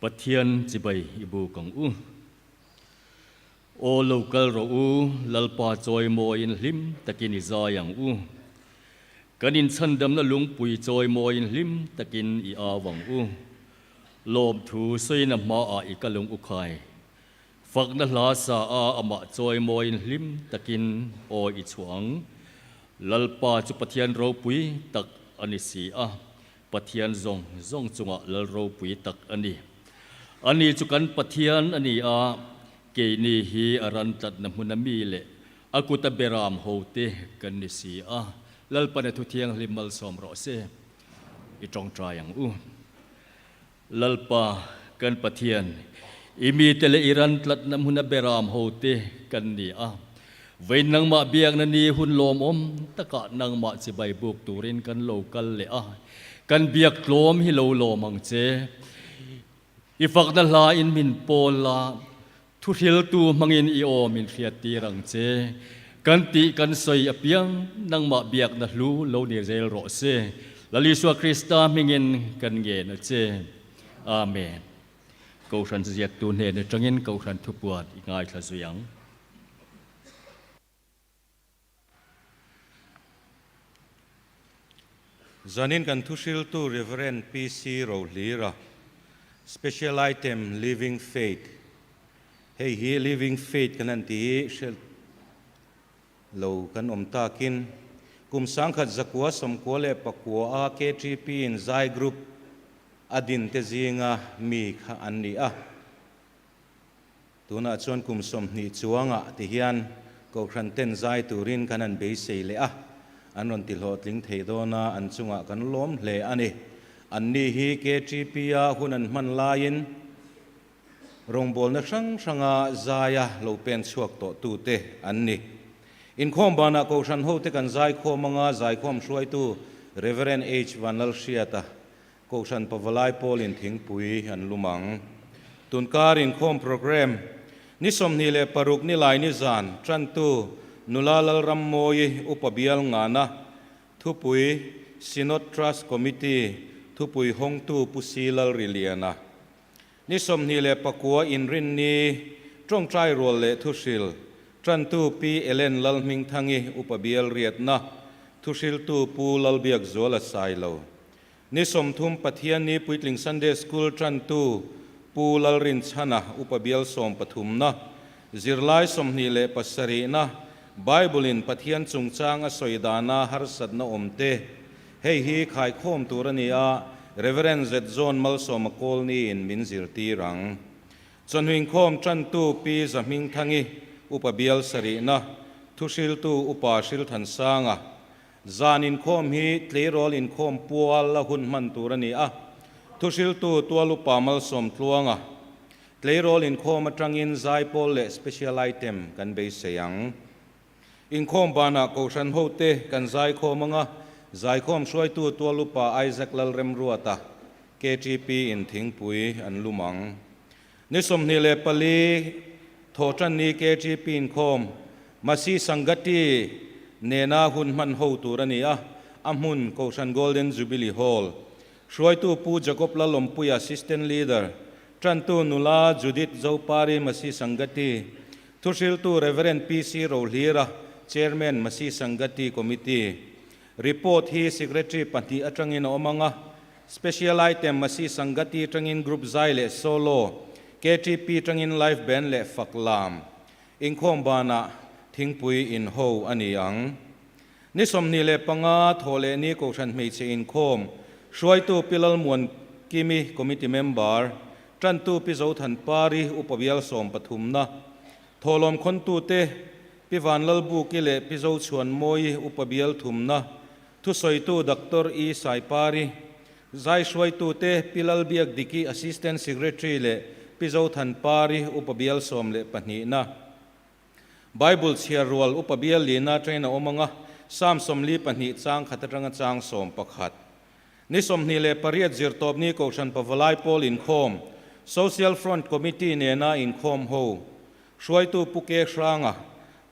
Pathian chibai i buk ang u. Aw lo kal rawh u, Lalpa chawimawiin hlim takin i zai ang u. Kan inchhandamna lungpui chawimawiin hlim takin i au ang u. Lawmthu sawina hmaah i kal ang u khai. Fakna hla sa a amah chawimawiin hlim takin aw i chhuah ang. Lalpa chu Pathian ropui tak a ni si a, Pathian zawng zawng chungah lal ropui tak a ni. Ani chu kan Pathian a ni a, keini hi a ran tlatna hmuna mi leh a kuta beram hote kan ni si a. Lalpana thu thianghlim malsawm rawh se, i tawngtai ang u. Lalpa, kan Pathian, i mite leh i ran tlatna hmuna beram hote kan ni a. Vawiin nangmah biakna ni hun lawmawm takah nangmah chibai buk turin kan lo kal leh a, kan biak tlawm hi lo lawm ang che. I fakna hla in min pawl la, thuhriltu hmangin i aw min hriattir ang che. Kan tih kan sawi apiang nangmah biakna hlu lo ni zel rawh se. Lal Isua Krista hmingin kan ngen a che. Amen. Kohhran ziaktu hnen atangin Kohhran thupuan i ngaithla zui ang. Zanin kan thuhriltu Rev. PC Rohlira, Special Item Living Faith, Hei hi Living Faith kan han ti hi hre lo kan awm takin kum 1994 a KTP in zai group a din te zinga mi kha an ni a. Tunah chuan kum 20 chuangah ti hian Kohhran ten zai turin kan han beisei leh a, an rawn ti hlawhtling thei dawn a, an chungah kan lawm hle a ni. Anni hi KTP-a hun an hman laiin rawngbawlna hrang hranga zaia lo pen chhuak tawh tute an ni. Inkhawm banah Kohhran hote kan zaikhawm anga zaikhawm hruaitu Rev. H. Vanlalhriata Kohhran Pavalai pawlin thingpui an lum ang. Tunkar inkhawm programme ni 26 nilai nizan tantu Nula Lalrammawi Upa Bial Ngana Thupui Synod Trust Committee Thupui Hawngtu Pu Si Lalriliana ni 29 Inrinni Tawngtai Rual leh Thuhril tantu Pi Ellen Lalhmingthangi Upa Bial Riatna Thuhriltu Pu Lalbiakzuala Sailo Ni 30 Pathianni Puitling Sunday School tantu Pu Lalrinchhana Upa Bial 13na Zirlai 27na Bible in Pathian chungchang a sawi dana harsatna awm te hei hi khaikhawm tur a ni a, Reverend Z John Malsawma Kawlni in min zirtir ang. Chawhnuinkhawm tantu Pi Zahmingthangi Upa Bial 7na Thuhriltu Upa Hrilthansanga Zan inkhawm hi tleirawl inkhawm pual a hun hman tur a ni a, thuhriltu tual upa malsawm tluanga tleirawl inkhawm atangin zaipawl leh special item kan beisei ang. Inkhawm banah Kohhran hote kan zaikhawm anga, zaikhawm hruaitu tual upa Isaac Lalremruata, KTP in thingpui an lum ang. Ni 24 Thawhtanni KTP inkhawm Masi Sangati nena hun hman ho tur a ni a, a hmun Kohhran Golden Jubilee Hall. Hruaitu Pu Jacob Lalawmpuia Assistant Leader, Tantu Nula Judith Zopari Masi Sangati, Thuhriltu Rev. PC Rohlira, Chairman Masi Sangati Committee. Report hi Secretary pahnih atangin a awm ang a, Special Item Masi Sangati tangin Group zai leh Solo, KTP tangin Live Band leh Fak Lam. Inkhawm banah thingpui in ho a ni ang. Ni 25 thawh leh ni Kohhran hmeichhe inkhawm hruaitu Pi Lalmuan Kimi Committee Member, Tantu Pi Zothan Pari Upa Bial 13na, Thawhlawm khawntute Pi Vanlalbuki leh Pi Zochhuan Mawi Upa Bial 3na, Thusawitu Doctor E Saipari, Zai hruaitute Pi Lalbiak Diki Assistant Secretary leh Pi Zothan Pari Upa Bial 12na. Bible chhiar rual Upa Bial lina train a awm anga, Psalm 42 chang khat atanga chang 11. Ni 28 zirtawpni Kohhran Pavalai Pawl inkhawm, Social Front Committee nena inkhawm ho, hruaitu Pu Ke Hranga,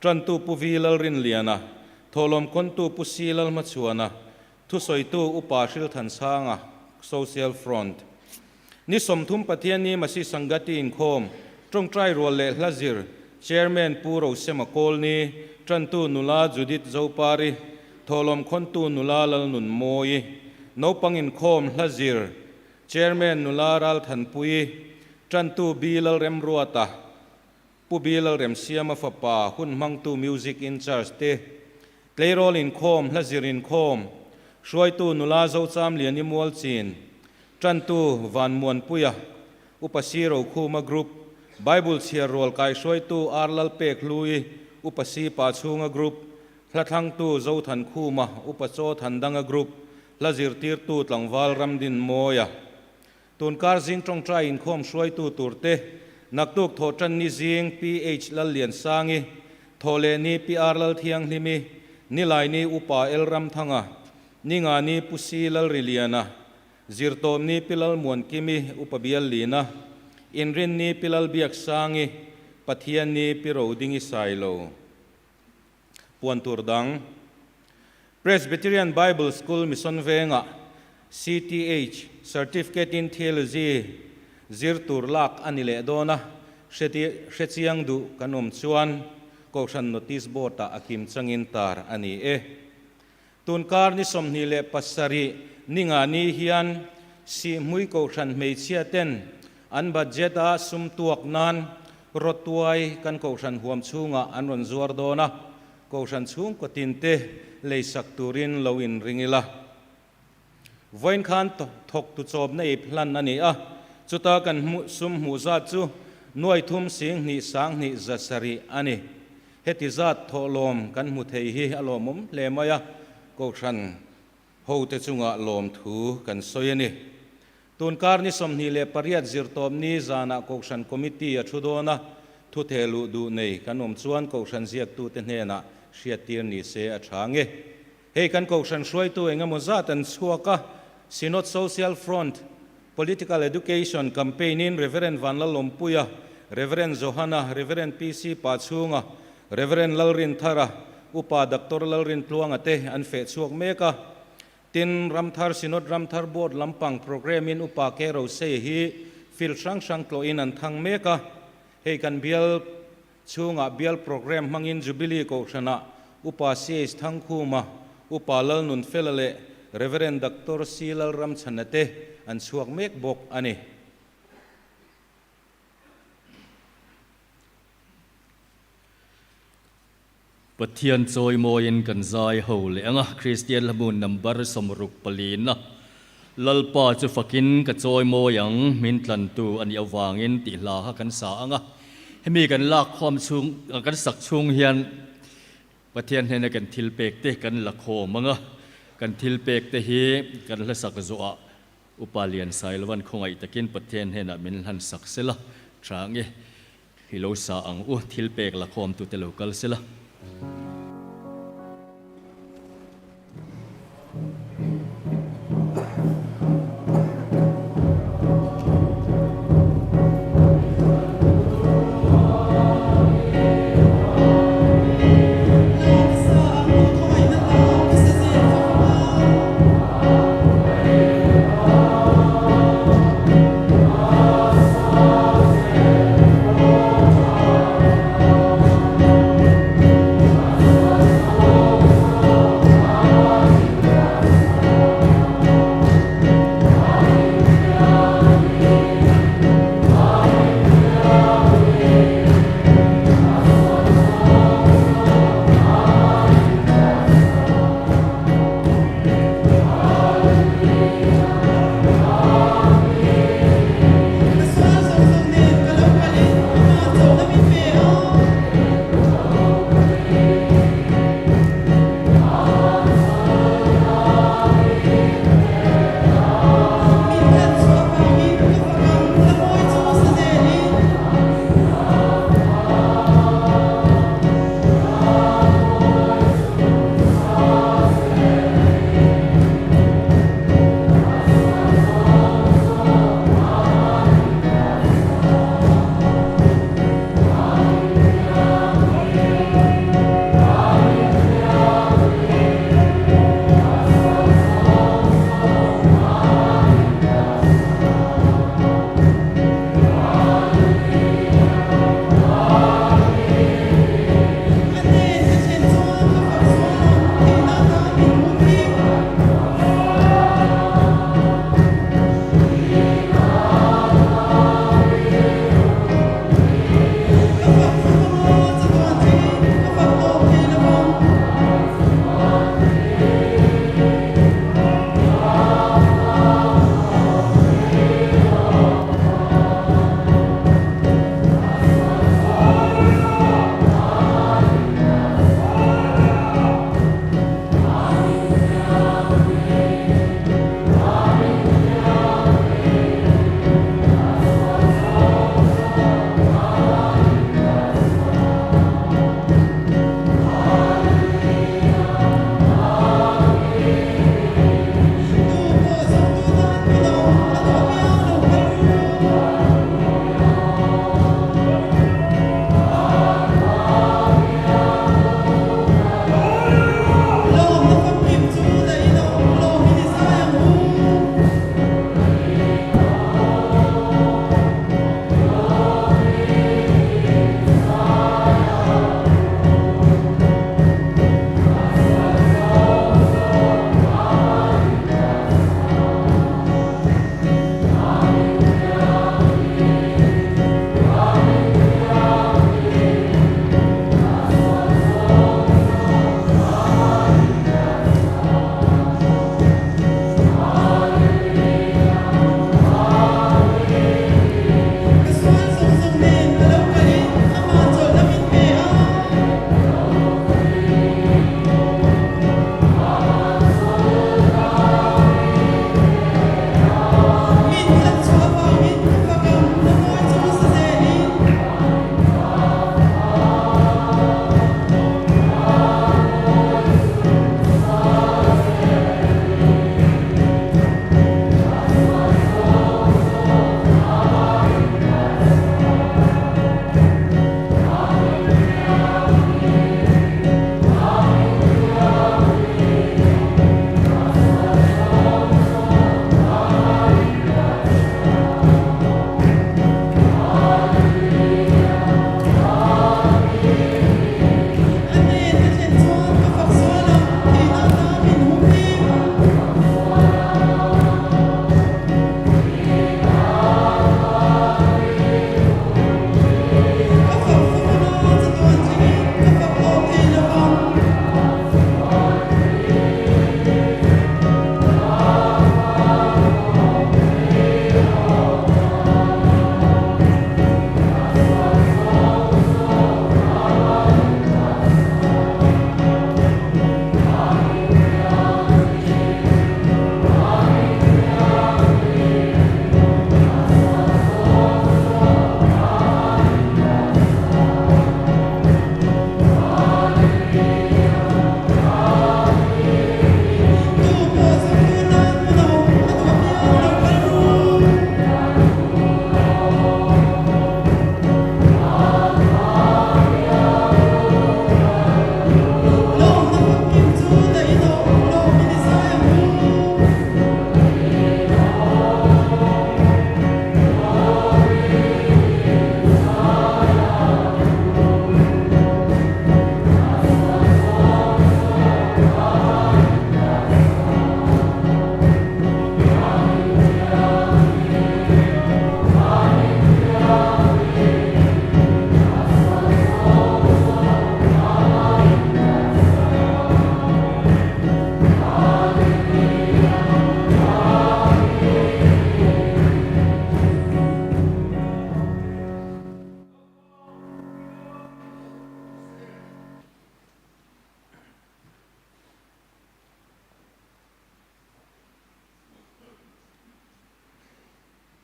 Tantu Pu Vi Lalrinliana, Thawhlawm khawntu Pu Si Lalhmachhuana, Thusawitu Upa Hrilthansanga, Social Front. Ni 30 Pathianni Masi Sangati inkhawm, tawngtai rual leh hla zir, Chairman Pu Rosema Kawlni, Tantu Nula Judith Zopari, Thawhlawm Khawntu Nula Lalnunmawi, Naupang inkhawm hla zir, Chairman Nula Ralthanpuii, Tantu B Lalremruata, Pu B Lalremsiama fapa hun hmangtu Music in Charge te, Tleirawl inkhawm, hla zir inkhawm, Hruaitu Nula Zocham Liani Mualchin, Tantu Vanmuanpuia, Upa Si Rokhuma Group, Bible chhiar rual kai hruaitu Ar Lalpek Hlui, Upa Si Pa Chhunga Group, Hla thlangtu Zothan Khuma, Upa Chaw Thandanga Group, Hla zirtirtu Tlangval Ramdin Mawia. Tunkar zing tawngtai inkhawm hruaitu turte, naktuk thawh tan ni zing PH Lalliansangi, thawh leh ni PR Lalthianghlimi, Nilai ni Upa El Ramthanga, Ninga ni Pu Si Lalriliana, Zirtawm ni Pi Lalmuankimi, Upa Bial Lina, Inrin ni Pi Lalbiaksangi, Pathian ni Pi Rodingi Sailo. Puan tur dang. Presbyterian Bible School Mission Vengah CTH, Certificate in Theology, zir tur lak a ni leh dawn a, hrechiang duh kan awm chuan Kohhran Notice Board-ah a kim changin tar a ni e. Tunkar ni 27 ninga ni hian Sihhmui Kohhran hmeichhia ten an budget a sum tuak nan rawtuai kan Kohhran huam chhungah an rawn zuar dawn a, Kohhran chhungkaw tin te leisak turin lo in ring ila. Vawiin khan thawk tu chawpna ip hlan a ni a, chuta kan sum hmuh zat chu nuai thum sing hnih sang hnih za sarih a ni. Heti zat thawhlawm kan hmu thei hi a lawmawm hle mai a, Kohhran hote chungah lawmthu kan sawi a ni. Tunkar ni 28 zirtawpni zanah Kohhran Committee a thu dawn a, thu theh luh duh nei kan awm chuan Kohhran ziaktute hnenah hriattir ni se a tha nge. Hei kan Kohhran hruaitu engemaw zat an chhuak a, Synod Social Front Political Education Campaign-in Rev. Vanlalawmpuia, Rev. Johana, Rev. PC Pachhunga, Rev. Lalrinthara, Upa Doctor Lalrintluanga te an feh chhuak mek a. Tin, Ramthar Synod Ramthar Board lampang Programme-in Upa K. Rosei hi field hrang hrang tlawhin an thang mek a. Hei kan bial chhungah bial programme hmangin Jubilee Kohhranah Upa CH Thangkhuma, Upa Lalnunfela leh Rev. Doctor C. Lalramchhana te an chhuak mek bawk a ni. Pathian chawimawiin kan zai ho leh ang a, Kristian hlamun number 64 na Lalpa chu fakin ka chawimawi ang, min tlantu a nih avangin tih hla kha kan sa ang a. Hemi kan lak khawm chhung, kan sak chhung hian Pathian hnena kan thil pek te kan la khawm ang a, kan thil pek te hi kan hla sak zawhah Upa Lian Sailovan khawngaih takin Pathian hnenah min hlan sak sela tha nge hi lo sa ang u, thil pek la khawm tute lo kal sela.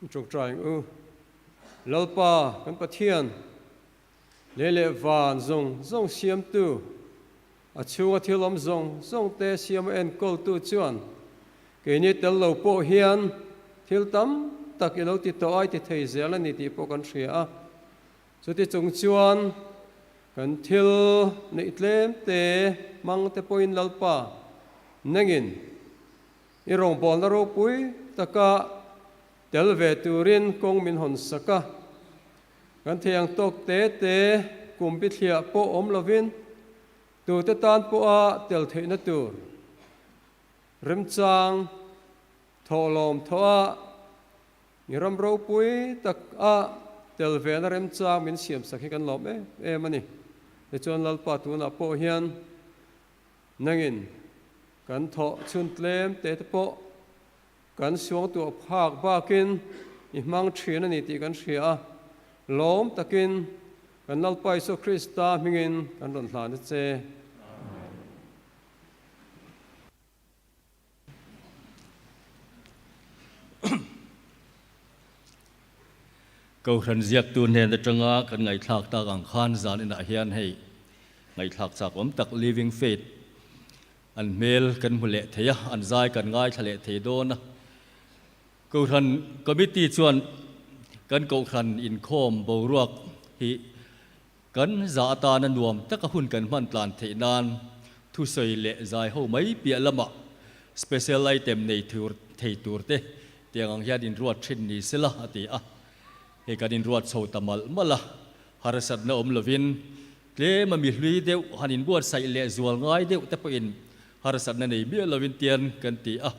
Ṭawngṭai ang u. Lalpa kan Pathian, lei leh van zawng zawng siamtu, a chhunga thil awm zawng zawngte siama enkawltu chuan keini tel lo pawh hian thil tam tak i lo ti tawh a, i ti thei zel a ni tih pawh kan hria a. Chuti chung chuan kan thil neih tlem te hmang te pawhin Lalpa nengin i rawngbawlna ropui taka tel ve turin kawng min hawn sak a. Kan thei ang tawk te te kum bithliah pawh awm lovin tute tan pawha tel theihna tur remchang thawhlawm thawha I ram ropui tak a tel vena remchang min siam sak hi kan lawm em em a ni. Tichuan Lalpa tunah pawh hian nangin kan thawh chhun tlem te te pawh kan suangtuah phak bakin i hmang thin a ni tih kan hria a, lawm takin kan Lalpa Isua Krista hmingin kan rawn hlan a che. Kohhran ziaktu hnen atanga kan ngaihthlak tak ang khan zan inah hian hei ngaihthlak chak awm tak Living Faith an hmel kan hmu leh thei a, an zai kan ngaithla leh thei dawn a. Kohhran Committee chuan kan kohhran inkhawm boruak hi Kan za atana nuam taka hun kan hman tlan theih nan thusawi leh zai ho mai piah lamah special item nei thur thei tur te tiang ang hian inruat thin ni sela a ti a. Hei kan inruat chho ta malh malh a, harsatna awm lovin tlem a mi hlui deuh han inbuatsaih leh zual ngai deuh te pawhin harsatna nei miah lovin tian kan ti a,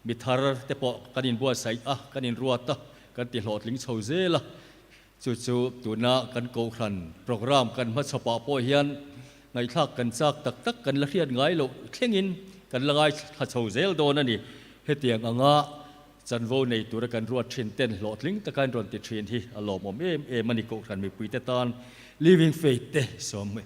mi thar te pawh kan inbuatsaih a, kan inruat a, kan ti hlawhtling chho zel a. Chu chu tuna kan kohhran programme kan hmachhawpah pawh hian ngaihthlak kan chak tak tak kan la hriat ngai loh thlengin kan la ngaithla chho zel dawn a ni. Hetiang anga chanvo nei tura kan ruat thin ten hlawhtling taka an rawn ti thin hi a lawmawm em em a ni kohhran mipuite tan Living Faith te sawm mai.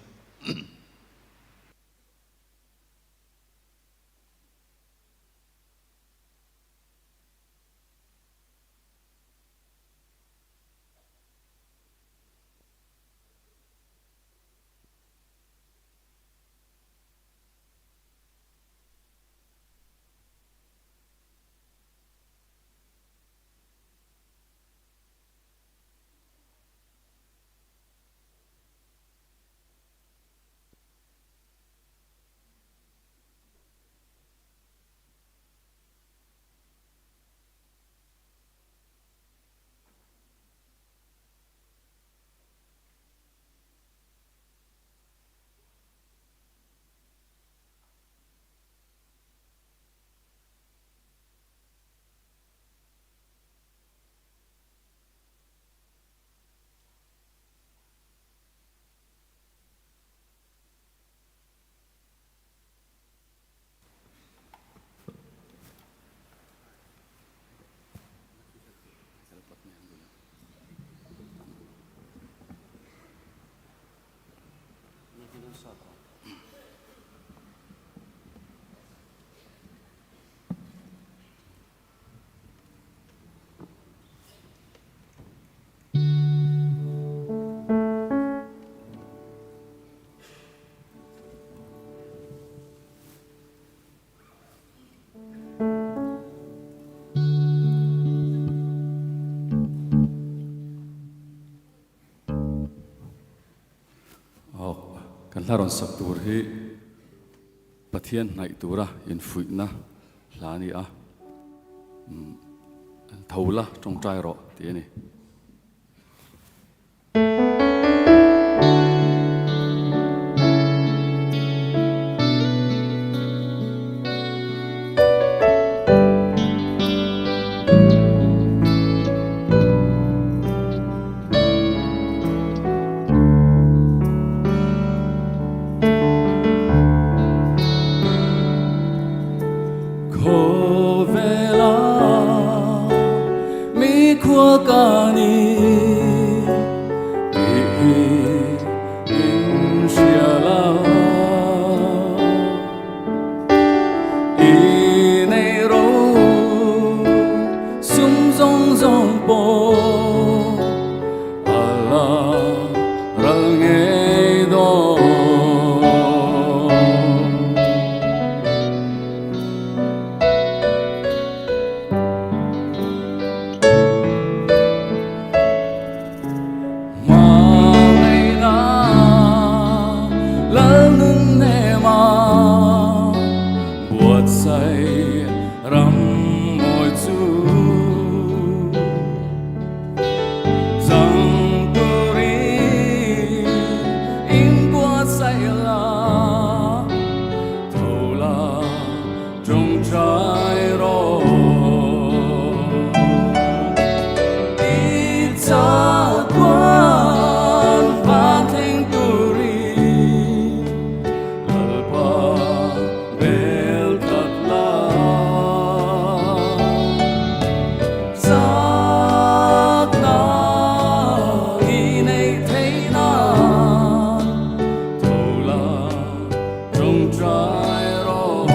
Aw, kan hla rawn sak tur hi Pathian hnaih tura infuihna hla a ni a, tho la tawngtai rawh tih a ni. Khawvela mi khua ka ni tih hi in hria lo. I nei ro sum zawng zawng pawh. Buatsaih ram mawi chu Chang turin in buatsaih la Tho la tawngtai rawh I chatuan van thleng turin Lalpa bel tlat la. Chakna i nei thei nan tho la tawngtai rawh.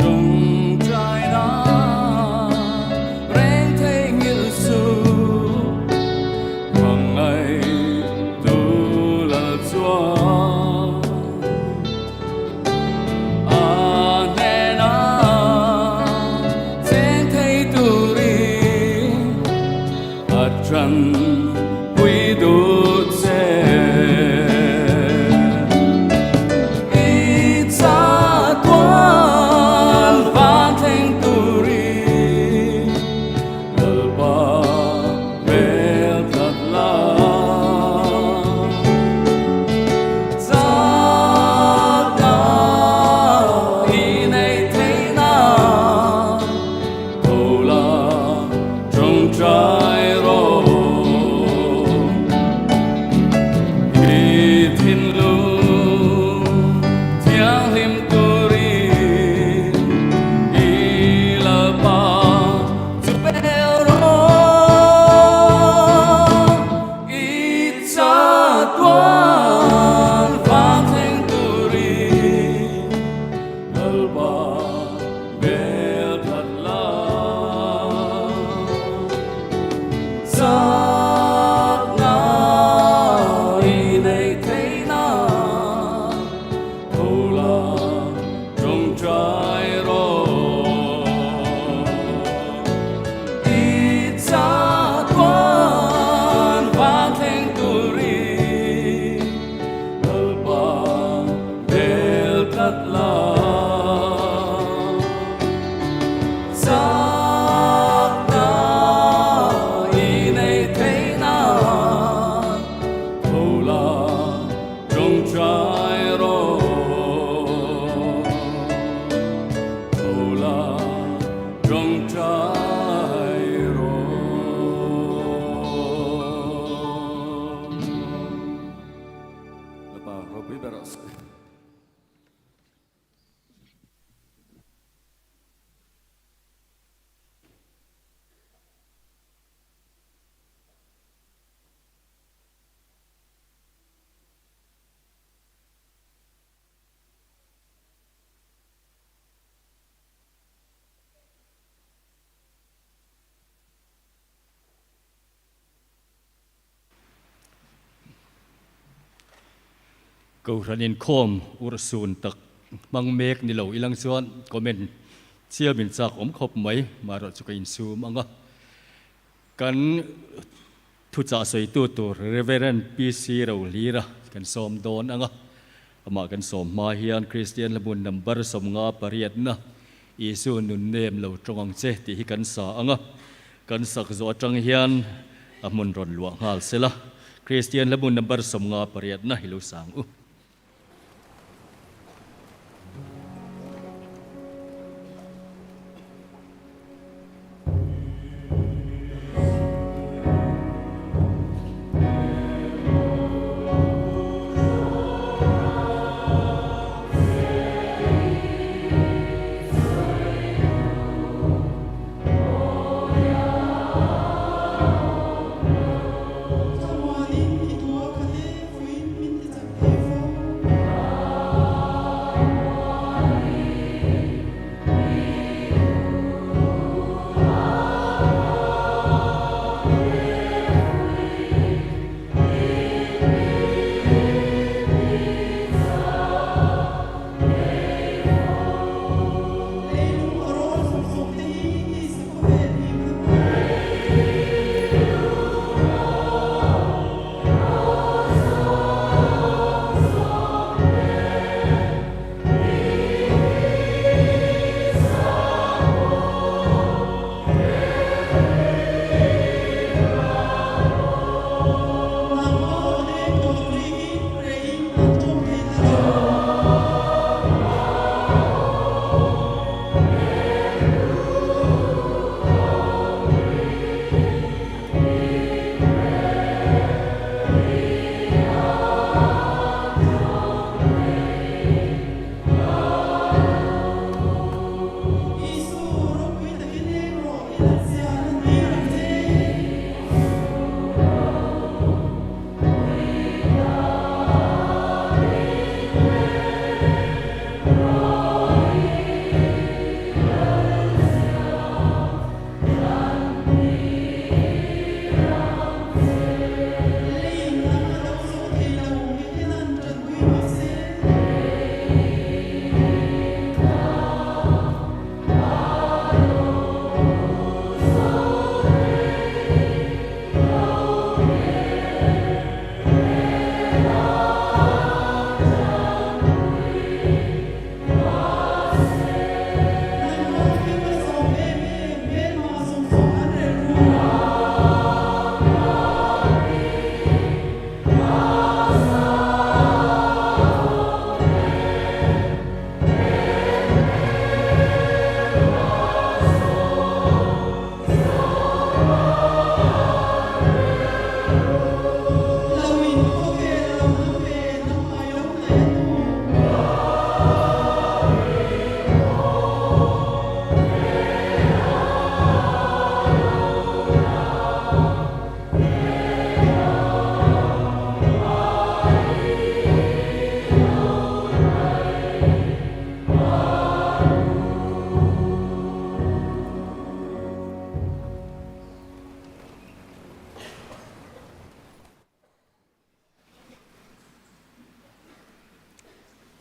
Tawngtaina reng theihnghilh suh, hmangaihtu lal chuan a hnena cheng thei turin a tan pui duh che. I chatuan van thleng turin Lalpa bel tlat la. Chakna i nei thei nan tho la tawngtai rawh. I thinlung thianghlim turin i Lalpa chu bel rawh. I chatuan van thleng turin Lalpa bel tlat la. Chakna i nei thei nan tho la tawngtai rawh. I chatuan van thleng turin Lalpa bel tlat la. Chakna i nei thei nan tho la tawngtai rawh. Tho la tawngtai rawh. Lalpa ropui ber rawh se. Kohhran inkhawm urhsun tak hmang mek ni lo ilang chuan comment chiam in chak awm khawp mai, marawh chu ka insum ang a. Kan thuchah sawitu tur Reverend PC Rohlira kan sawm dawn ang a, amah kan sawm hma hian Kristian hmun number 58na Isu nun nem lo tawng ang che tih hi kan sa ang a, kan sak zawh atang hian a hmun rawn luah nghal sela. Kristian hmun number 58na hi lo sang u. Chamuanin i dua kha te fuiin min ti chak thei fo.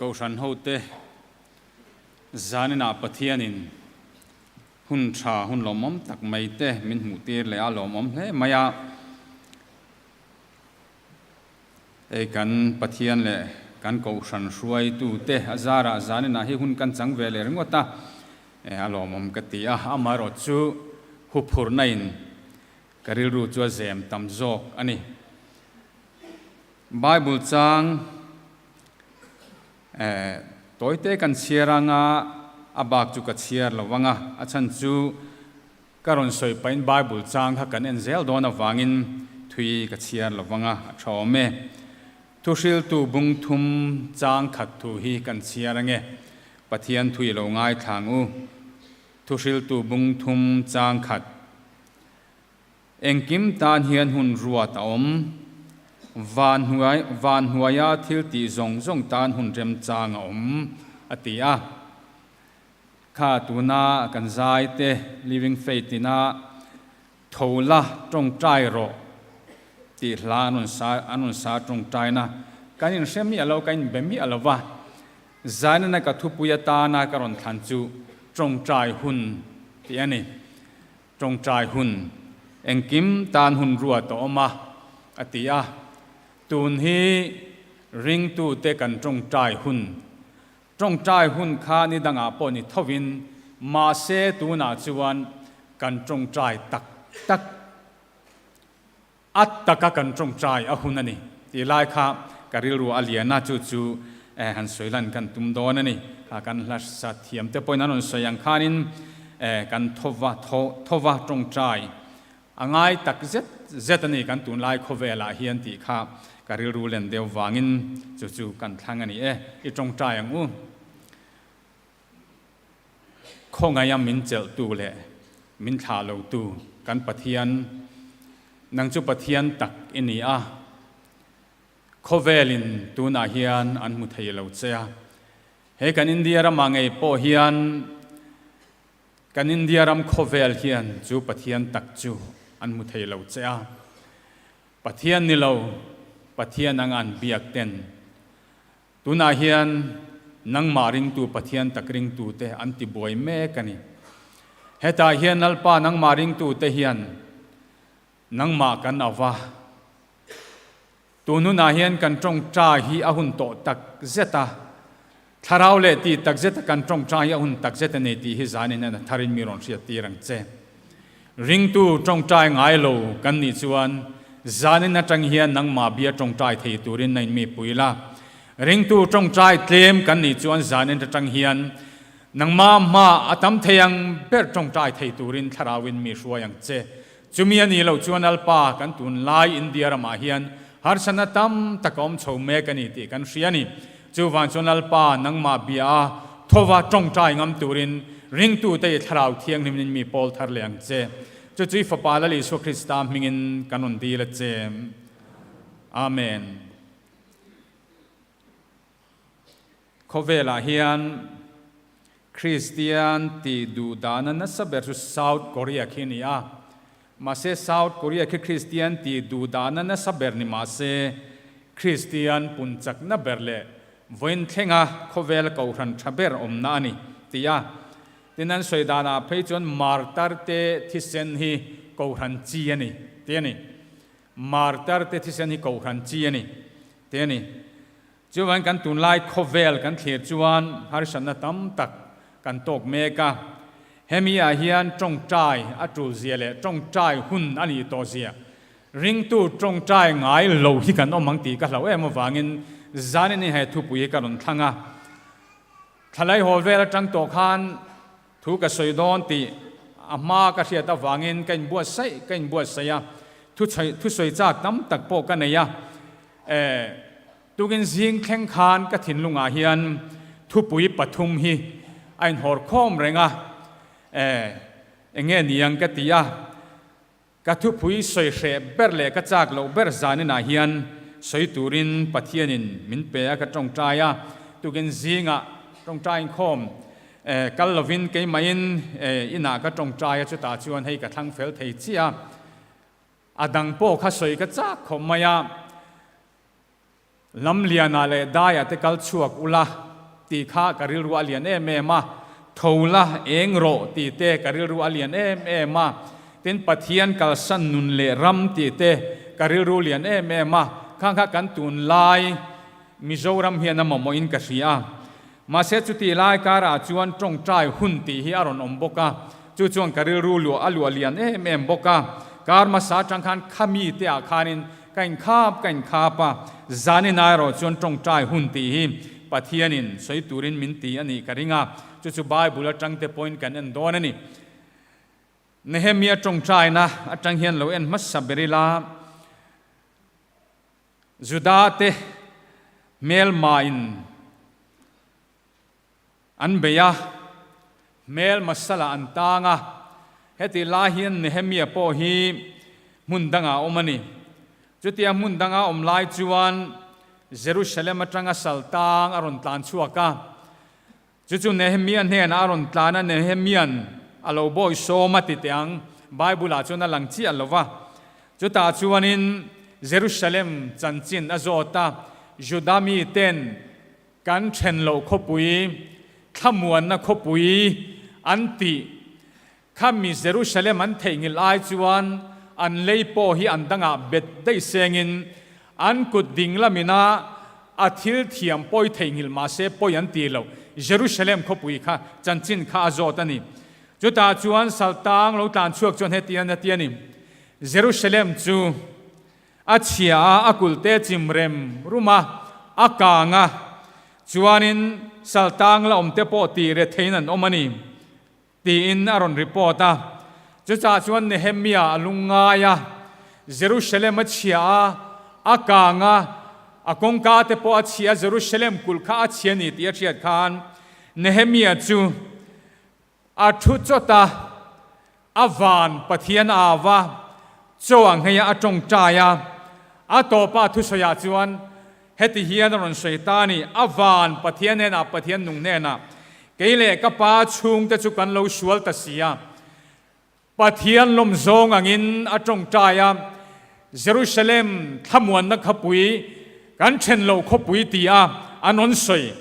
Kohhran hote zaninah Pathianin hun tha, hun lawmawm tak mai te min hmuh tir leh a, lawmawm hle mai a. Hei kan Pathian leh kan Kohhran hruaitute a zarah zaninah hi hun kan chang ve leh ringawt a, a lawmawm ka ti a. Amaherawh chu huphurhna in ka rilru chu a zem tam zawk a ni. Bible chang tawite kan chhiar anga a bak chu ka chhiar lo vang a, a chhan chu ka rawn sawi pahin Bible chang kha kan en zel dawn avangin thui ka chhiar lo vang a, a tha awm e. Thuhriltu bung thum chang khat thu hi kan chhiar ange, Pathian thui lo ngaithlang u. Thuhriltu bung thum chang khat. Engkim tan hian hun ruat a awm. Van hnuai van hnuaia thil tih zawng zawng tan hun remchang a awm, a ti a. Kha tuna kan zai te Living Faith ina tho la tawngtai rawh tih hla an rawn sa an rawn sa tawngtaina kan inhre miah lo, kan inbe miah lo va. Zainana ka thupui atana ka rawn thlan chu tawngtai hun tih a ni. Tawngtai hun engkim tan hun ruat a awm a, a ti a. Tun hi ringtute kan tawngtai hun. Tawngtai hun kha ni dangah pawh ni thovin, mahse tunah chuan kan tawngtai tak tak. A taka kan tawngtai a hun a ni tih lai kha ka rilru a lian a, chu chu han sawi lan kan tum dawn a ni. Kha kan hla sa thiam te pawhin an rawn sawi ang khanin kan thova thova tawngtai a ngai tak zet zet a ni kan tunlai khawvelah hian tih kha ka rilru len deuh vangin chu chu kan thlang a ni e, i tawngtai ang u. Khawngaia min chelhtu leh min thlah lotu kan Pathian, nang chu Pathian tak i ni a, khawvelin tunah hian an hmu thei lo che a. He kan India ramah ngei pawh hian kan India ram khawvel hian chu Pathian tak chu an hmu thei lo che a. Pathian ni lo, Pathian anga an biak ten Tunah hian nangmah ringtu Pathian tak ringtute an ti buai mek a ni. Hetah hian Lalpa nangmah ringtute hian nangmah kan ava. Tun hunah hian kan tawngtai hi a hun tawh tak zet a, thlarau leh tih tak zeta kan tawngtai hi a hun tak zet a ni tih hi zanin hian a tharin mi rawn hriat tir ang che. Ringtu tawngtai ngai lo kan nih chuan zanin atang hian nangmah bia tawngtai thei turin na inmi pui la. Ringtu tawngtai tlem kan nih chuan zanin atang hian nangmah hma a tam thei ang ber tawngtai thei turin thlarauin mi hruai ang che. Chumi a nih loh chuan Alpa kan tunlai India ramah hian harsatna tam tak a awm chho mek a ni tih kan hria a ni. Chuvang chuan Lalpa nangmah bia a thova tawngtai ngam turin ringtute i Thlarau Thianghlimin mi pawl thar leh ang che. Chu chu i Fapa Lal Isua Krista hmingin kan rawn dil a che. Amen. Khawvelah hian Kristian tih duh dana nasa ber chu South Korea khi a ni a. Mahse South Korea khi Kristian tih duh dana nasa ber ni mahse Kristian pun chakna ber leh vawiin thlenga khawvel kohhran tha ber awmna a ni tih a. Tin an sawi danah phei chuan martar te thisen hi kohhran chi a ni tih a ni. Martar te thisen hi kohhran chi a ni tih a ni. Chuan kan tunlai khawvel kan thlir chuan harsatna tam tak kan tawk mek a, hemi ah hian tawngtai a tul zia leh tawngtai hun a nih tawh zia ringtu tawngtai ngai lo hi kan awm ang tih ka hlauh em avangin zanin hi he thupui hi ka rawn thlang a. Thlalai haw vel atang tawh khan thu ka sawi dawn tih a hma ka hriat avangin ka inbuatsaih ka inbuatsaih a, thusawi chak tam tak pawh ka nei a. E, tukin zing thleng khan ka thinlungah hian thupui pathum hi a inhawr khawm reng a, e, enge niang ka ti a, ka thupui sawi hreh ber leh ka chak loh ber zaninah hian sawi turin Pathianin min pe a ka tawngtai a, tukin zingah tawngtai inkhawm e, kal lovin keimahin e, inah ka tawngtai a, chutah chuan hei ka thlang fel thei chiah a. A dang pawh kha sawi ka chak khawp mai a, Lamlianah leh Daiah te kal chhuak ula. tih kha ka rilru a lian em em a, tho la eng rawh tih te ka rilru a lian em em a, tin Pathian kalsan nun leh ram tih te ka rilru lian em em a, khang kha kan tunlai Mizoram hian a mamawhin ka hria a. Mahse chutih lai karah chuan tawngtai hun tih hi a rawn awm bawk a, chu chuan ka rilru luah a luah lian em em bawk a. Kar hmasa atang khan khami te ah khanin ka inkhap ka inkhap a, zanin erawh chuan tawngtai hun tih hi Pathianin sawi turin min ti a nih ka ring a, chu chu Bible atang te pawhin kan en dawn a ni. Nehemia tawngtaina atang hian lo en hmasa ber ila. Juda te hmelma in an bei a, hmelma salah an tang a, hetih lai hian Nehemia pawh hi hmun dangah a awm a ni. Chutia hmun danga awm lai chuan Jerusalem atanga sal tang a rawn tlan chhuak a, chu chu Nehemia hnenah a rawn tlan a, Nehemia'n a lo bawi sawm a ti teh ang, Bible ah chuan a lang chiah lo va. Chutah chuanin Jerusalem chanchin a zawt a, Juda miten kan then loh khawpui, thlamuanna khawpui an tih kha mi Jerusalem an theihnghilh ai chuan an lei pawh hi an dangah bet daih sengin an kut ding lamina a thil thiam pawi theihnghilh mahse pawi an ti lo. Jerusalem khawpui kha chanchin kha a zawt a ni. Chutah chuan Saltang lo tlan chhuak chuan hetiang a ti a ni, Jerusalem chu a chhia a, a kulte chim rem rum a, a kang a, chuanin Saltang la awmte pawh tih re theiin an awm a ni, tiin a rawn report a. Chutah chuan Nehemia a lungngai a, Jerusalem a chhia a, a kang a, a kawngka te pawh a chhia a, Jerusalem kulh kha a chhia a ni tih a hriat khan Nehemia chu A thu chawt a, a van Pathian a au a, chaw a nghei a, a tawngtai a. A tawpa a thusawiah chuan heti hian a rawn sawi ta a ni, A van Pathian hnenah, Pathian nung hnenah, kei leh ka pa chhungte chu kan lo sual ta si a. Pathian lawm zawng angin a tawngtai a, Jerusalem thlamuanna khawpui, kan then loh khawpui ti a an rawn sawi.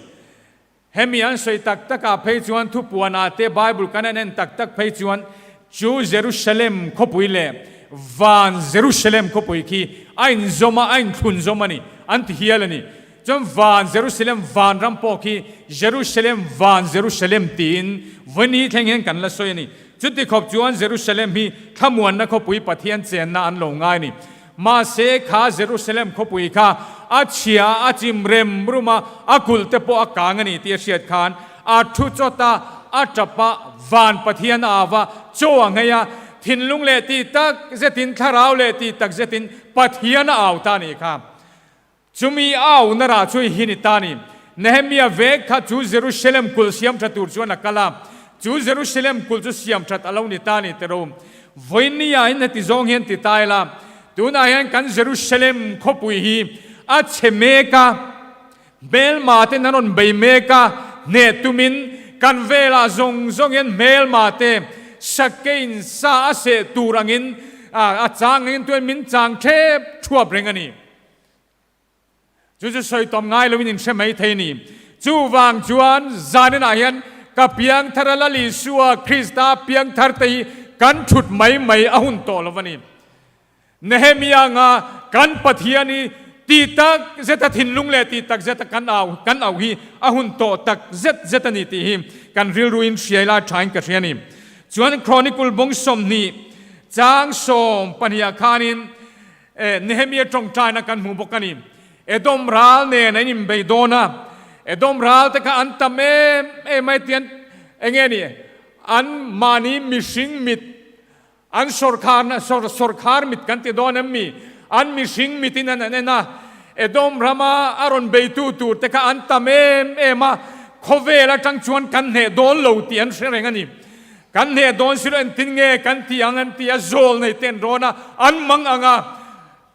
Hemi an sawi tak takah phei chuan thupuanah te Bible kan an en tak tak phei chuan chu Jerusalem khawpui leh van Jerusalem khawpui khi a inzawm a, a inthlunzawm a ni an ti hial a ni. Chuan van Jerusalem vanram pawh khi Jerusalem van Jerusalem tiin vawiin thleng hian kan la sawi a ni. Chuti khawp chuan Jerusalem hi thlamuanna khawpui Pathian chenna an lo ngai a ni. Mahse, kha Jerusalem khawpui kha a chhia a chim rem rum a, a kulh te pawh a kang a ni tih a hriat khan a thu chawt a, a tap a, van Pathian a au a, chaw a nghei a, thinlung leh tih tak zetin, thlarau leh tih tak zetin Pathian a au ta a nih kha. Chumi a auna rah chu hi ni ta ni. Nehemia vek kha chu Jerusalem kulh siam tha tur chuan a kal a, chu Jerusalem kulh chu siam that a lo ni ta ni tero. Vawinia in heti zawng hian ti ta ila, tunah hian kan Jerusalem khawpui hi a chhe mek a, hmelma ten an rawn bei mek a, hneh tumin kan velah zawng zawng hian hmelma te sakein sa a seh tur angin a chang angin tuan min chang thep thuap reng a ni. Chu chu sawi tawm ngai loin in hre mai thei ni. Chuvang chuan zaninah hian ka piangthar a Lal Isua Krista piangthar te hi kan thut mai mai a hun tawh lo a ni. Nehemia anga kan Pathian hi tih tak zeta thinlung leh tih tak zeta kan au kan auh hi a hun tawh tak zet zet a ni tih hi kan rilruin hriai lai thain ka hria a ni. Chuan Chronicle bawng 20 chang 12 ah khanin Nehemia tawngtaina kan hmu bawk a ni. Edom ral nen an inbei dawn a, Edom ral te kha an tam em em a, hetiang eng nge ni, an mahni mihring mit, an sawrkharna, sawrkhar mit kan ti dawn em mi, an mihring mitin an en a, Edom rama a rawn beitu tur te kha an tam em em a, khawvel atang chuan kan hneh dawn lo tih an hre reng a ni. Kan hneh dawn si lo entin nge kan ti ang an ti a, zawl nei te an rawn a, an mang ang a,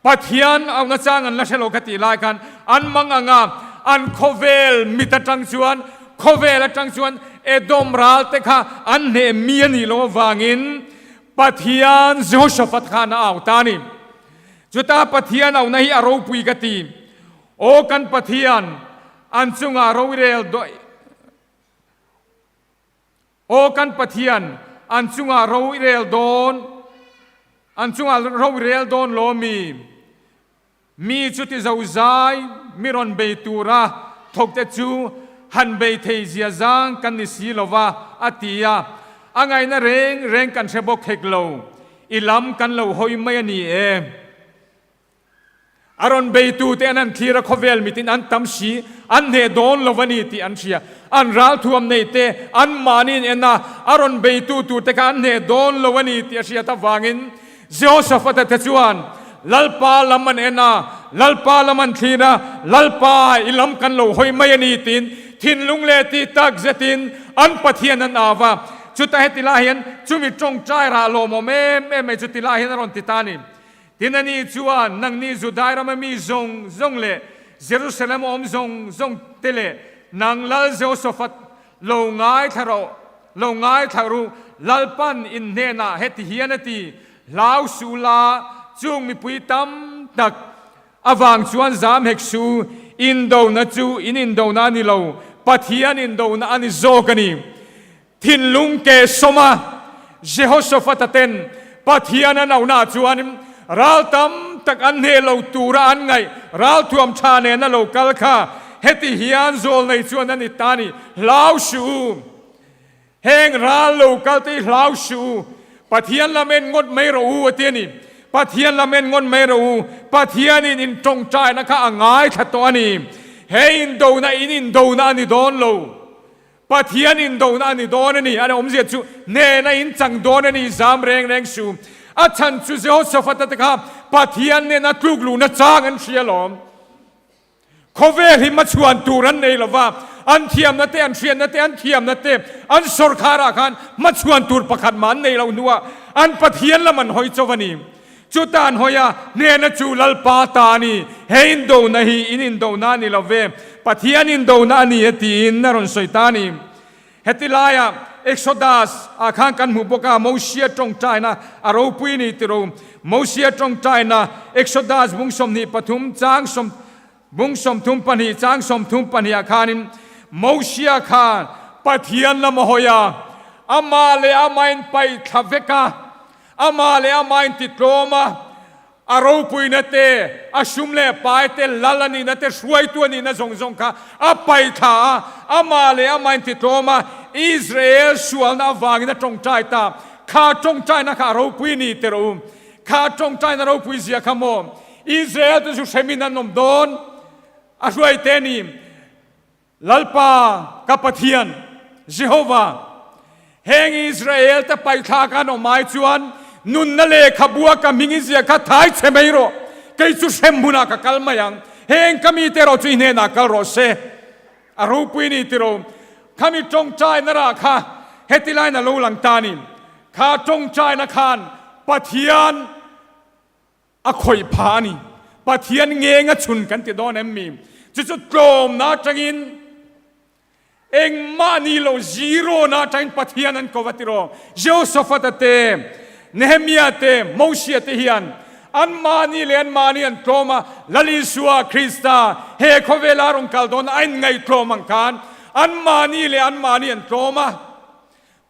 Pathian auhna chang an la hre lo ka tih lai khan an mang ang a, an khawvel mit atang chuan, khawvel atang chuan Edom ral te kha an hneh mi a nih loh avangin Pathian Jehoshaphat khan a au ta a ni. Chuta Pathian auhna hi a ropui ka ti. Aw kan Pathian, an chungah rorel. Aw kan Pathian, an chungah ro i rel dawn, an chungah ro i rel dawn law mi? Mi chuti zozai mi rawn bei tura thawkte chu han bei thei zia zang kan ni si lo va, a ti a. A ngaihna reng reng kan hre bawk hek lo. I lam kan lo hawi mai a ni e. A rawn beitute an han thlir a, khawvel mitin an tam si, an hneh dawn lo a ni tih an hria. An ralthuam nei te anmahni in en a, a rawn beitu turte kha an hneh dawn lo a ni tih a hriat avangin Jehoshaphat-a te chuan Lalpa lam an en a, Lalpa lam an thlir a, Lalpa, i lam kan lo hawi mai a ni tiin thinlung leh tih tak zetin an Pathian an au a. Chutah heti lai hian chumi tawngtai rah lawmawm em em mai chu ti lai hian a rawn ti ta a ni. Tin, ani chuan, Nangni Judai rama mi zawng zawng leh Jerusalem a awm zawng zawng te leh nang Lal Jehoshaphat, lo ngaithla rawh, lo ngaithla ru, Lalpan in hnenah heti hian a ti, Hlau suh la, chung mipui tam tak avang chuan zam hek su, indona chu in indona a ni lo, Pathian indona a ni zawk a ni. Thinlung ke sawma Jehoshaphat-a ten Pathian an auhnaah chuan ral tam tak an hneh lo tura an ngaih ralthuam tha nena lo kal kha heti hian zawlnei chuan a ni ta ni, Hlau suh u! Heng ral lo kal te hi hlau suh u! Pathian lam en ngawt mai rawh u a ti a ni. Pathian lam en ngawt mai rawh u. Pathianin in tawngtaina kha a ngaithla tawh a ni. He indona in indona a ni dawn lo. Pathian indona a ni dawn a ni, a awmzia chu hnena in chang dawn a ni, zam reng reng su. A chhan chu Jehoshaphat-a te kha Pathian nena tluk luhna chang an hria alawm. Khawvel hi hmachhuan tur an nei lova, an thiamna te, an hriatna te, an thiamna te, an sawrkharah khan hmachhuan tur pakhat mah an nei lo hnuah an Pathian lam an hawi chauh a ni. Chuta an hawi a, hnehna chu Lalpa ta a ni, he indona hi in indona a ni lo ve, Pathian indona a ni e tiin a rawn sawi ta a ni. Heti laiah Exodus ah khan kan hmuh bawk a, Mosia tawngtaina a ropui a ni tiro. Mosia tawngtaina Exodus bung 23 chang sawm bung 32 chang 32 ah khanin Mosia khan Pathian lam a hawi a, amah leh amah in paih thla vek a, Amah leh amah in ti tlawm a, a ropuina te, a sum leh pai te, lal a nihna te, hruaitu a nihna zawng zawng kha a paih thla a, amah leh amah in ti tlawm a, Israel sualna avangin a tawngtai ta. Kha tawngtaina kha a ropui ni teh rawh u. Kha tawngtaina ropui zia kha maw Israel te chu hremin an awm dawn? A hruaite ni. Lalpa ka Pathian, Jehovah, heng Israel te paithlak an awm ai chuan nunna lehkhabua ka hming i zia kha thai chhe mai rawh, kei chu hrem hmunah ka kal mai ang, heng ka mite erawh chu i hnenah kal rawh se. A ropui ni tiro, khami tawngtaina rah kha heti laiin a lo lang ta a ni. Kha tawngtaina khan Pathian A khawih pha a ni. Pathian ngeng a chhun kan ti dawn em mi? Chu chu tlawmna atangin engmah ni lo zero na atangin Pathian an ko va ti rawh. Jehoshaphat-a te, Nehemia te, Mosia te hian anmahni leh anmahni an tlawm a, Lal Isua Krista he khawvela rawn kal dawn a inngaihtlawm ang khan anmahni leh anmahni an tlawm a.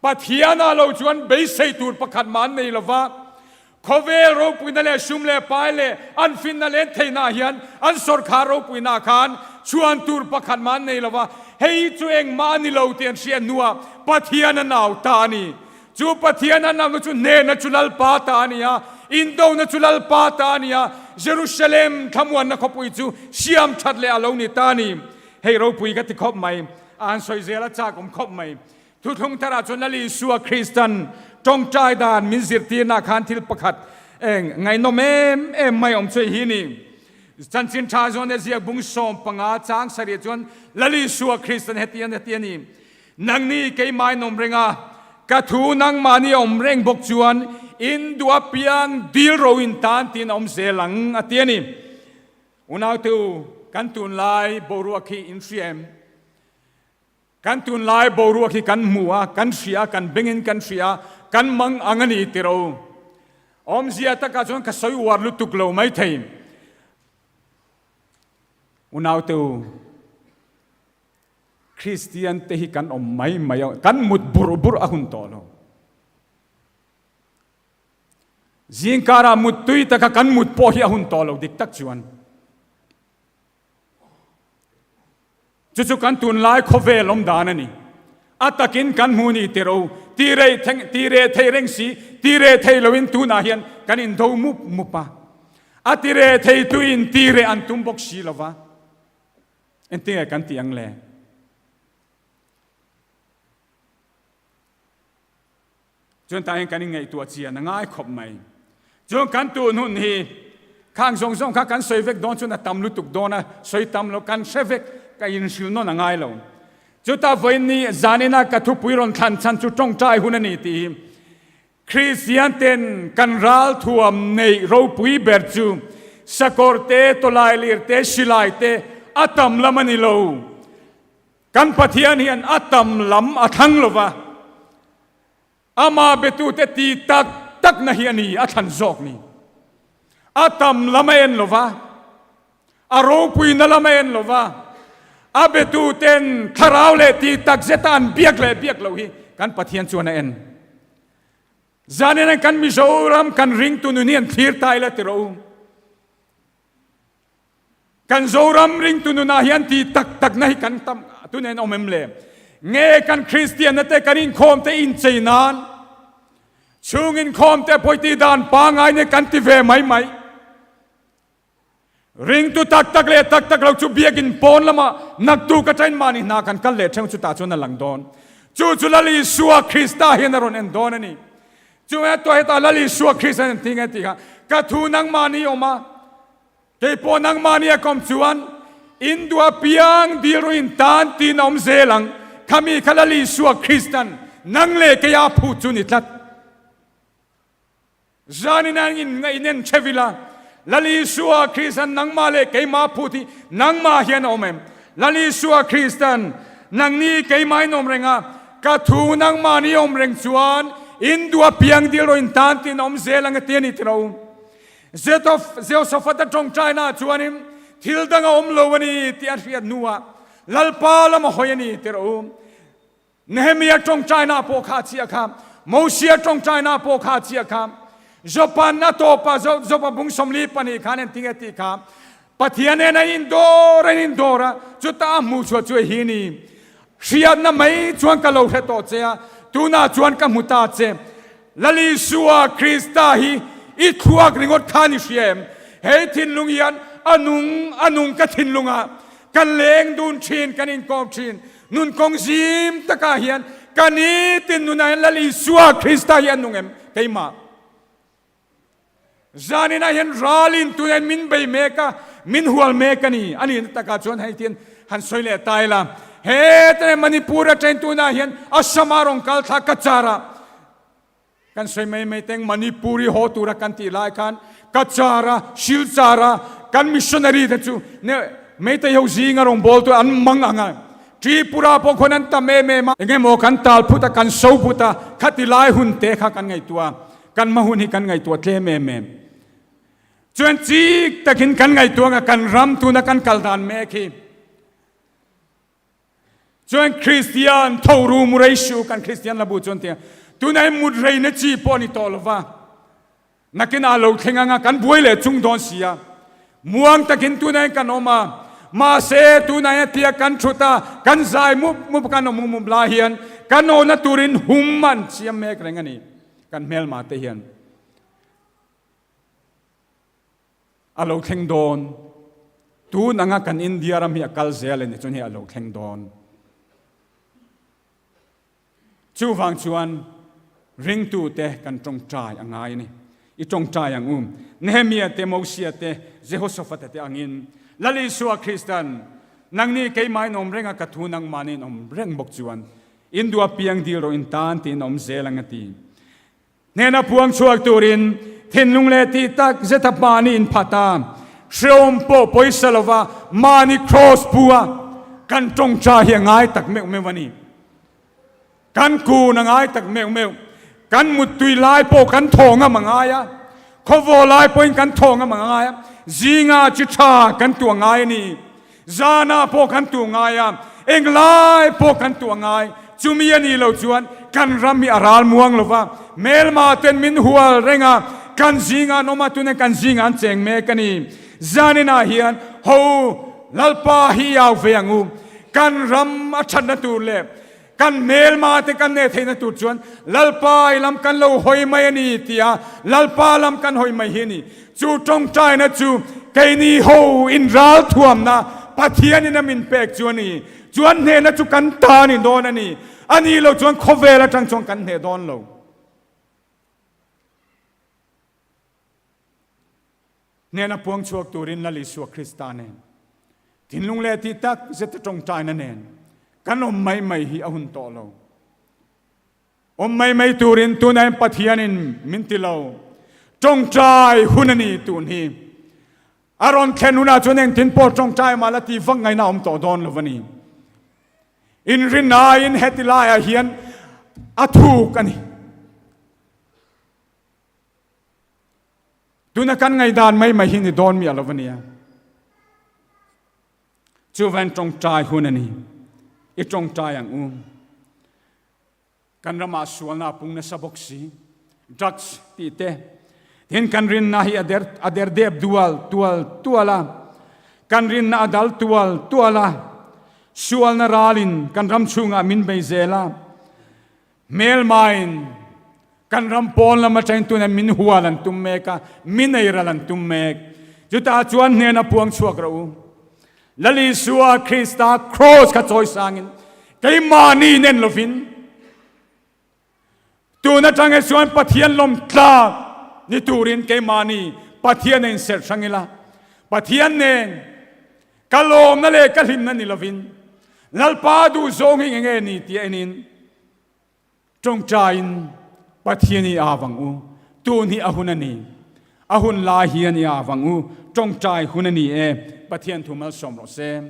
Pathianah lo chuan beisei tur pakhat mah an nei lo va, khawvel ropuina leh sum leh pai leh an finna len theihnaah hian an sawrkhar ropuinaah khan chhuan tur pakhat mah an nei lo va, hei chu engmah a ni lo tih an hriat hnuah Pathian an au ta a ni. Chu Pathian an auna chu hnehna chu Lalpa ta a ni a, indona chu Lalpa ta a ni a, Jerusalem thlamuanna khawpui chu siam that leh a lo ni ta a ni. Hei ropui ka ti khawp mai, a han sawi zel a chak awm khawp mai. Thuthlung tharah chuan Lal Isua Kristan tawngtai dan min zirtirnaah khan thil pakhat eng ngaihnawm em em mai awm chu hi ni. Chanchin tha zawn e ziak bung 15 chang sarih chuan Lal Isua Kristan heti an heti a ni. Nangni keimah in awm reng a, ka thu nangmahni awm reng bawk chuan in duh apiang dil ro in tan tiin a awm zel ang a ti a ni. Unautu kan tunlai boruak hi in hria em? Kan tunlai boruak hi kan hmu a, kan hria a, kan bengin kan hria a, kan mang ang a ni tiro. Awmzia takah chuan ka sawi uar lutuk lo maithei. Unaute u, Kristian te hi kan awm mai mai a, kan mut burh burh a hun tawh lo. Zingkarah muttui taka kan mut pawh hi a hun tawh lo dik tak chuan. Chu chu kan tunlai khawvel awm dan a ni. A takin kan hmu ni tir o, ti rei ti reh thei reng si, ti reh thei loin tunah hian kan indo mup mup a. A ti reh thei tuin ti reh an tum bawk si lova. Engtinge kan tih ang le? Chuan tah hian kan inngaihtuah chian a ngai khawp mai. Chuan kan tun hun hi khang zawng zawng kha kan sawi vek dawn chuan a tam lutuk dawn a, sawi tam lo kan hre vek ka inhrilh nawn a ngai lo. Chutah vawiin zanina ka thupui rawn thlan chhan chu tawngtai hun a ni tih hi Kristian ten kan ral thuam neih ropui ber chu sakawr te, tawlailir te, silai te a tam lam a ni lo. Kan Pathian hian a tam lam a thlang lo va, amah betute ti tak takna hi a ni a thlan zawk ni. A tam lam a en lo va, a ropuina lam a en lo va, a betuten thlarau leh ti tak zeta an biak leh biak loh hi kan Pathian chuan a en. Zanin kan Mizoram kan ringtu nun hi an thlir ta ila ti rawh u. Kan Zoram ringtu nunah hian ti tak takna hi kan tam tunen awm em le? Nge kan Kristianna te kan inkhawm te inchei nan chhung inkhawm te pawiti dan pangai ne kan ti ve mai mai. Ringtu tak tak leh tak tak lo chu biakin pawn lama naktu ka tain mahni hna kan kal leh theu chu tah chuan a lang dawn. Chu chu Lal Isua Krista hian a rawn en dawn a ni. Chu nge tuah hetah Lal Isua Krista hian ti nge ti kha ka thu nangmahni awm a, kei pawh nangmahni a kawm chuan in duh apiang dil rawh in tan tiin a awm zel ang. Khami kha Lal Isua Kristan nang leh keia phut chu ni tlat. Zanin an in ngaihnen theuh ila, Lal Isua Kristan nangmah leh keimah phut hi nangmah hian a awm em? Lal Isua Kristan nangni keimah in awm reng a, ka thu nangmah ni awm reng chuan in duh apiang dil rawh in tan tiin a awm zel ang a ti a ni ti lo. Zetof Jehoshaphat-a tawngtaina chuanin thil dang a awm lo a ni tih a hriat hnuah Lalpa lam a hawi a ni ti rawh u. Nehemia ṭawngṭaina pawh kha a chiah kha, Mosia ṭawngṭaina pawh kha a chiah kha, Jopan a tawpa Jopa bung 42 khan engtin nge tih kha, Pathian nen an indawr an indawr a, chutah a hmuh chhuah chu hi ni, Hriatna mai chuan ka lo hre tawh che a, tunah chuan ka hmu ta che. Lal Isua Krista hi i thluak ringawt khan i hria em? Hei thinlung hian a nung a nung ka thinlungah kan leng dun thin, kan inkawm thin. Nun kawng zim takah hian ka nitin nunah hian Lal Isua Krista hi a nung em? Keimah. Zaninah hian ralin tunin min bei mek a, min hual mek a ni. A nihna takah chuan hei tin han sawi leh ta ila. He te Manipur atangin tunah hian Assam-ah rawn kal thla Kachar-ah Kan sawi mai mai teng Manipuri haw tura kan tih lai khan Kachara, Silchara kan missionary te chu ne Meitei ho zinga rawngbâwl tu an mang ang a. Tripura pawh khawn an tam em em a. Eng emaw kan tal phut a, kan so phut a, khati lai hun te kha kan ngaihtuah a, kan hma hun hi kan ngaihtuah tlem em em. Chuan chik takin kan ngaihtuah ang a, kan ram tuna kan kal dan mek hi. Chuan Kristian tho ru mu rei su kan Kristian la bu chuan tia tunah hi mut rei na chi pawh ni tawh lova nakinah lo thleng anga kan buai leh chung dawn si a muang takin tunah hian kan awm a mahse tunah hian tia kan thut a kan zai mup mup kan awm mup lai hian kan awhna turin hum an siam mek reng a ni kan hmelma te hian A lo thleng dawn. Tun anga kan India ram hi a kal zel a ni chuan hei a lo thleng dawn. Chuvang chuan ringtute kan tawngtai a ngai a ni. I tawngtai ang u. Nehemia te, Mosia te, Jehoshaphat te angin Lal Isua Kristan nangni keimah in awm reng a ka thu nangmahni in awm reng bawk chuan in duh apiang dil rawh in tan tiin awm zel ang a ti. Hnena puang chhuak turin thinlung leh tih tak zeta mahni inphat a, hreawm pawh pawisa lova mahni kraws pu a kan tawngṭa hi a ngai tak meuh meuh a ni. Kan kun a ngai tak meuh meuh. Kan muttui lai pawh kan thaw ngam a ngai a, khawvaw lai pawhin kan thaw ngam a ngai a, zinga chi ṭha kan tuah ngai a ni. Zana pawh kan tuh ngai a. Englai pawh kan tuah ngai. Chumi a nih loh chuan kan ram hi a ral muang lo va, hmelma ten min hual reng a, kan zingah an awm a, tunah kan zingah an cheng mek a ni. Zaninah hian ho Lalpa hi i au ve ang u. Kan ram a thatna tur leh kan hmelma te kan neh theihna tur chuan Lalpa i lam kan lo hawi mai a ni tia Lalpa lam kan hawi mai hi a ni. Chu tawngtaina chu keini ho inral thuamna Pathianin a min pek chu a ni. Chuan hnehna chu kan ta a ni dawn a ni. A nih loh chuan khawvel atang chuan kan hneh dawn lo. Hnehna puang chhuak turin Lal Isua Krista nen thinlung leh tih tak zeta tawngtaina nen kan awm mai mai hi a hun tawh lo. Awm mai mai turin tunah hian Pathianin min ti lo. Tawngtai hun a ni tun hi. A rawn thlen hunah chuan engtin pawh tawngtai mah la tih vak ngaihna a awm tawh dawn lo a ni. Inrinaiin heti laiah hian a thuk a ni. Tuna kan ngaihdan mai mai hi ni dawn miah lo a nia. Chuvain tawngtai hun a ni. I tawngtai ang u. Kan ramah sualna a pung nasa bawk si, drugs tih te, tin kan rinna hi a der a der dep dual tual tual a, kan rinna a dal tual tual a, sualna ralin kan ram chhungah min bei zel a, hmelmain kan ram pawn lam atangin tunah min hual an tum mek a, min eiral an tum mek. Chutah chuan hnena puang chhuak rawh u. Lal Isua Krista Kraws kha chawi sangin keimahni nen lovin tun atang hi chuan Pathian lawm tlak ni turin keimahni Pathian a inserh hrang ila, Pathian nen ka lawmna leh ka hlimna ni lovin Lalpa duhzawng hi enge ni tia enin Tawngtaiin Pathian i av ang u. Tun hi a hun a ni. A hun lai hian i av ang u. Tawngtai hun a ni e. Pathian thu malsawm rawh se.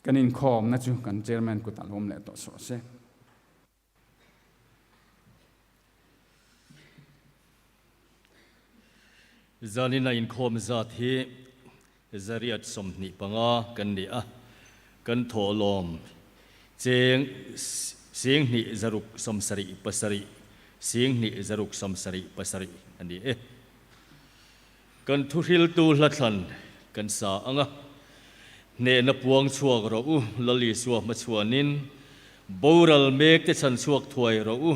Kan inkhawmna chu kan chairman kutah lo awm leh tawh rawh se. Zanina inkhawm zat hi zariat 25 kan ni a, kan thawhlawm cheng 2677, 2677 a ni e. Kan thuhriltu hlathlan kan sa ang a, hnehna puang chhuak rawh u, Lal Isua hmachhuanin boral mek te chhan chhuak thuai rawh u,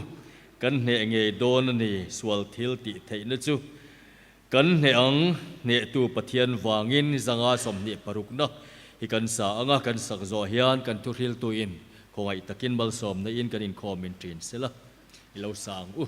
kan hneh ngei dawn a ni, sual thil tih theihna chu kan hneh ang, hnehtu Pathian vangin 526na hi kan sa ang a, kan sak zawh hian kan thuhriltuin khawngaih takin malsawmna in kan inkhawm in ṭin sela i lo sa ang u.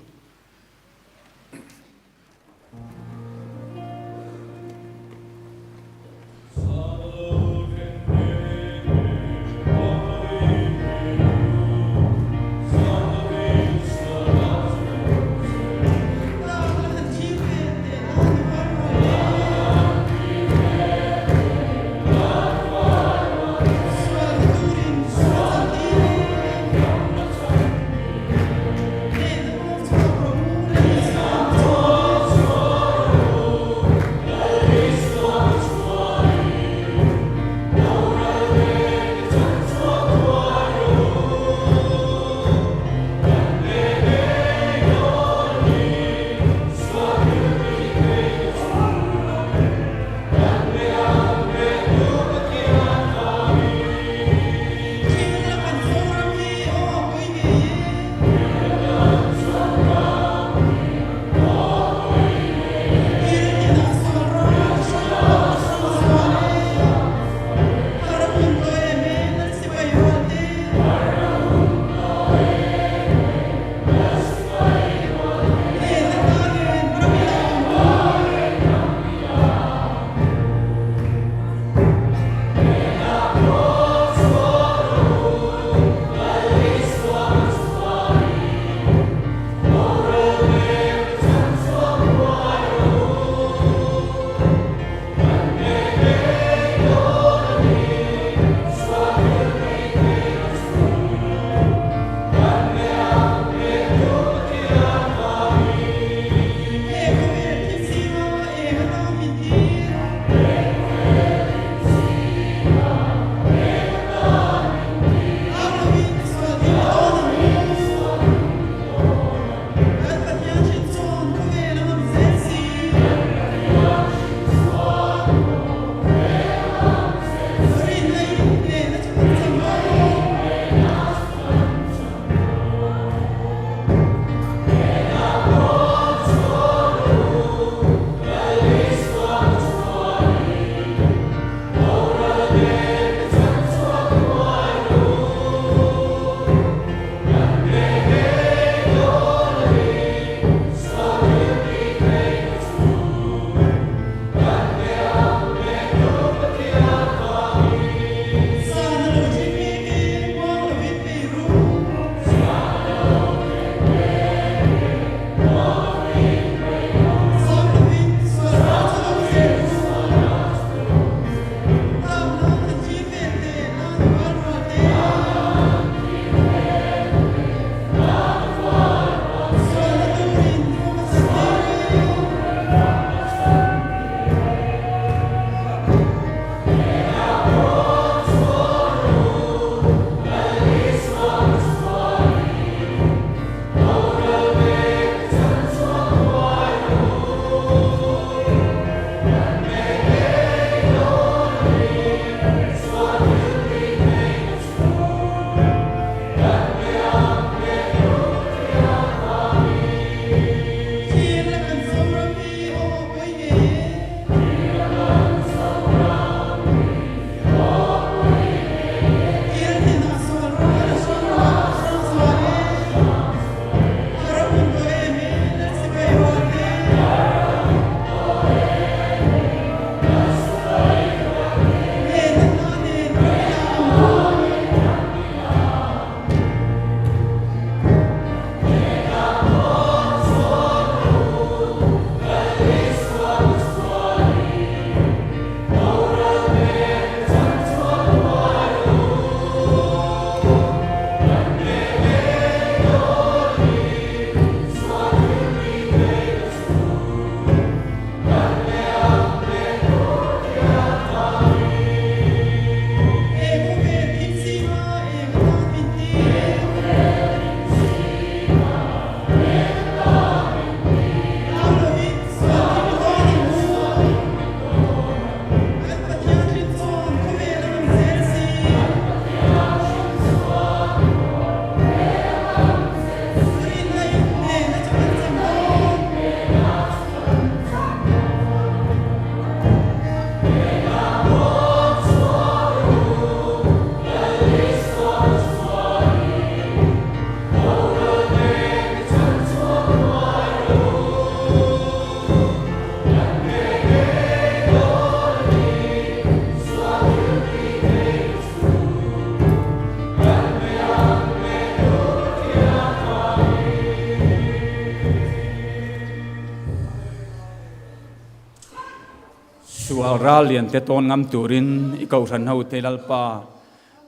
Sual ral lian te tawn ngam turin i kohhran ho te Lalpa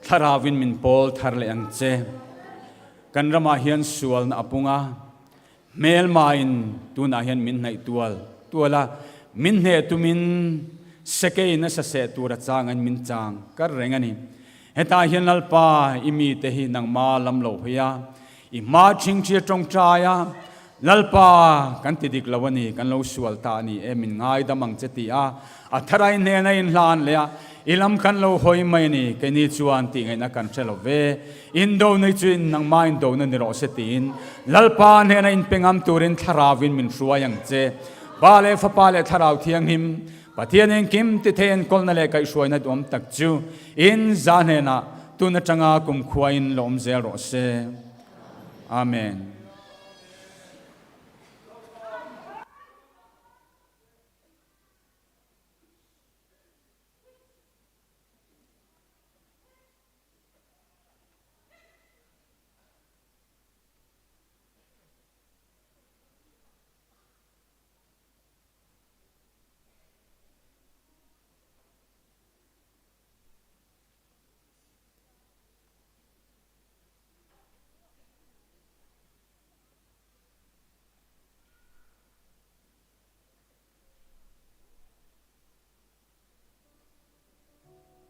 thlarauin min pawl thar leh ang che. Kan ramah hian sualna a pung a, hmelmain tunah hian min hnaih tual tual a, min hneh tumin sekei nasa seh tur a changin min chang kar reng a ni. Hetah hian Lalpa, i mite hi nangma lam lo hawi a, i hma ṭhingṭhi a ṭawngṭai a, Lalpa, kan ti dik lo a ni, kan lo sual ta a ni e, min ngaidam ang che ti a, a tharai hnena inhlan leh a, i lam kan lo hawi mai a ni, keini chuan tih ngaihna kan hre lo ve, indo nei chu in nangma indona ni rawh se tiin Lalpa hnena inpe ngam turin Thlarauvin min hruai ang che. Pa leh Fapa leh Thlarau Thianghlim, Pathian engkim ti thei enkawlna leh kaihhruaina duhawm tak chu in za hnenah tun atanga kumkhua in la awm zel rawh se. Amen.